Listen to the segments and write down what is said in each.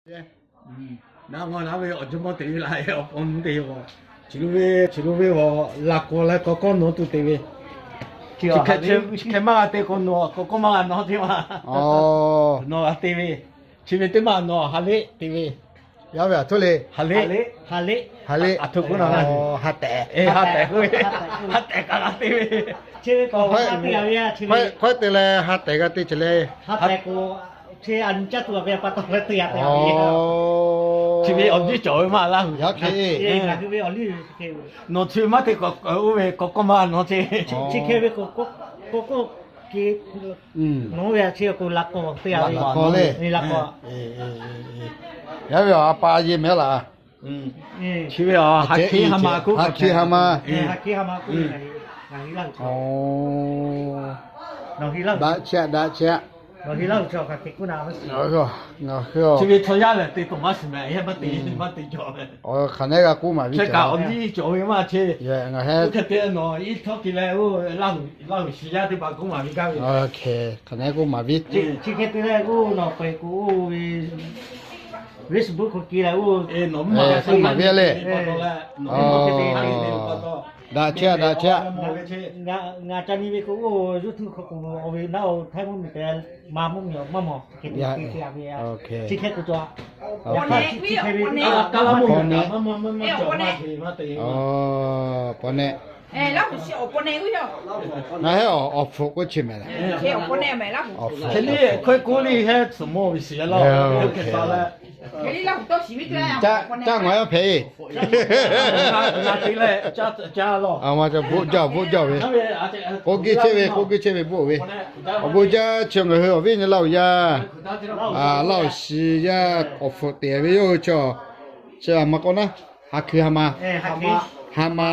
Naˆ ngaw naˆ ve awˬ jawˇmawˇ te ve laˇ, awˬ pon te yoˬ. Chi lo ve, chi lo ve g'awˬ laꞈ k'awꞈ leh k'awꞈ kawˆ nawˬ tuˬ te ve. Chi hk'e maˇ g'a te k'o, nawˬ k'awꞈ kawˆ maˇ g'a nawˬ te ma. Nawˬ g'a te ve. Chi ve teˇ maˇ nawˬ ha leˆ te ve. Yaˇ ve aˬ htoꞈ le. Ha leˆ. Ha leˆ. Ha tehꞈ. Ha tehꞈ k'oˆ ve. Ha tehꞈ kaꞈ g'a te ve. Hk'aw te leh ha tehꞈ g'a te ce le. Chi ve awˬ liˇ cawˬ ve maˇ Laˇ huˍ. Yaˇ hk'e, nawˬ chi maˇ te k'o, oˇ ve k'awꞈ kawˆ maˇ nawˬ ce. Laꞈ k'awꞈ le. Yaˇ ve a pa a yeˇ mehˍ laˇ. Chi ve a ha hkiˉ ha ma k'oˆ, ha hkiˉ ha ma. Daꞈ chehˇ, daꞈ chehˇ. Ngaˬ hui, ngaˬ hui, chi ve chaw yaˇ lehˬ te tawˬ maˇ shiˍ mehˍ, maˇ te, maˇ te cawˬ. Hk'aˬ nehˉ g'a k'oˆ maˍ viˉ cawˬ. Ngaˬ heh, hk'aˬ nehˉ k'oˆ maˍ viˉ. Facebook k'oˆ maˍ viˉ le. Daꞈ chehˇ, daꞈ chehˇ. Ngaˬ ca nyi ve k'o, oˇ YouTube hk'aw k'o, awˬ ve naˉ o Htaiˇ mvuhˇmiˬ tehꞈ, Manˇ mvuhˇmiˬ awˬ maˇ mawˬ. Paw neh. Ngaˬ heˆ, awˬ hpfuhꞈ k'oˆ chi mehˍ leh. Caˇ ngaˬ yaˇ hpehꞈ e. Bvuhˆ jaˇ, bvuhˆ jaˇ ve. K'oˆ geh chehˇ ve, k'oˆ geh chehˇ ve bvuhˆ ve. Awˬ bon jaˇ chi ngaˬ hui awˬ viˉ nyi Laˇ huˍ yaˇ, Laˇ huˍ shi yaˇ awˬ hpfuhꞈ te ve yoˬ chaw. Chi a ma k'o naˉ, ha hkui ha ma. Ha ma,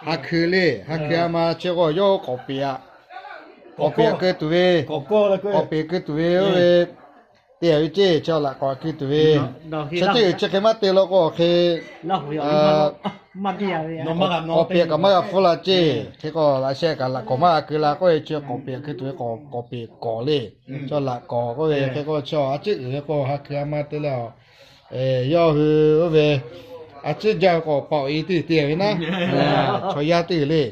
ha hkui le, ha hkui ha ma chi k'o yawˇ k'awꞈ peꞈ aꞈ. K'awꞈ peꞈ aꞈ keu tuˬ ve, k'awꞈ peꞈ keu tuˬ ve oˇ ve te ve ceˇ, chi laꞈ k'awꞈ keu tuˬ ve. Chi teˇ g'uiˬ chi hk'e maˇ te law k'o hk'e, k'awꞈ peꞈ kaꞈ maˇ g'a hpfuhˇ la ceˇ. Hk'e k'o laꞈ sheh kaꞈ laꞈ k'awꞈ maˇ g'a keu la k'oˆ ve, chi k'awꞈ peꞈ aꞈ keu tuˬ ve k'awꞈ peꞈ k'awꞈ le. Chi laꞈ k'awꞈ k'oˆ ve hk'e k'o chi a ciˉ uiˍ ve k'o ha hkui ha ma te le a. Yawˇ hui oˇ ve a ciˉ jaˇ ve k'o paoꞈ e teˇ te ve naˉ, chaw yaˇ teˇ g'uiˬ le.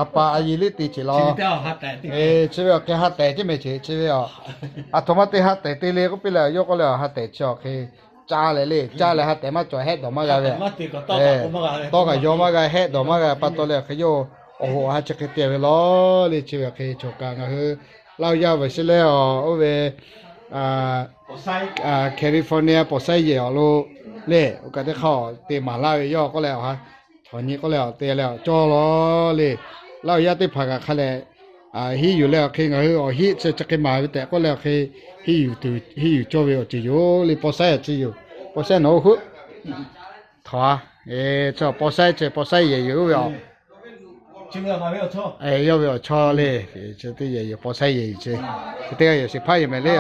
A pa a yi liˇ te ceˬ law. Chi ve awˬ hk'e ha tehˬ ceˇ mehˍ ceˬ chi ve a. Aˬ htoꞈ ma te ha tehˬ te le k'oˆ piˇ leh yawˇ k'oˆ leh, ha tehˬ chi awˬ hk'e caˇ leh le, caˇ leh ha tehˬ maˇ cawˬ hehˆ dawˬ maˇ g'a ve. Tawˇ kaꞈ yaw maˇ g'a, hehˆ dawˬ maˇ g'a pa taw leh awˬ hk'e yawˇ awˬ hoꞈ ha chi hk'e te ve law le. Chi ve awˬ hk'e choˬ kaꞈ ngaˬ hui Laˇ huˍ yaˇ ve shi leh a, oˇ ve California Pawˍ saiˉ yehˬ awˬ lo le, oˇ kaꞈ teˇ hk'aˇ te maˍ laˇ ve yawˇ k'oˆ leh a, chaw nyi k'oˆ leh a te leh a cawˇ law le. Laˇ huˍ yaˇ teˇ hpaˍ kaꞈ hk'a leh hiˉ yuˬ leh awˬ hk'e ngaˬ hui awˬ hiˆ chi chi hk'e maˍ ve tehꞈ k'oˆ leh awˬ hk'e hiˉ yuˬ tuˬ, hiˉ yuˬ cawˇ ve awˬ ceuˬ yoˬ le. Pawˍ saiˉ a ciˉ yoˬ. Pawˍ saiˉ nawˬ oˇ hoˆ htaꞈ a, chi pawˍ saiˉ chi pawˍ saiˉ yehˬ yoˬ oˇ ve a. Yawˇ ve awˬ chawˇ le. Chi teˇ yehˬ yoˬ, pawˍ saiˉ yehˬ yoˬ ce. Chi teˇ g'aˇ yoˬ shiˍ hpaˇ yoˬ mehˍ le.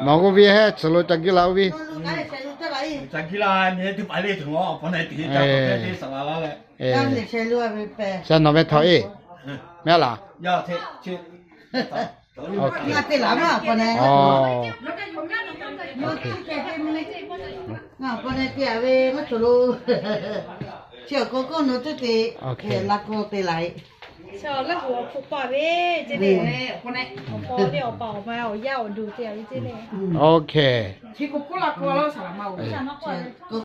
Nawˬ k'oˆ ve hehˉ tcuh lo ca giˇ la oˇ viˉ. Sha nawˬ ve htaꞈ e mehˍ laˬ.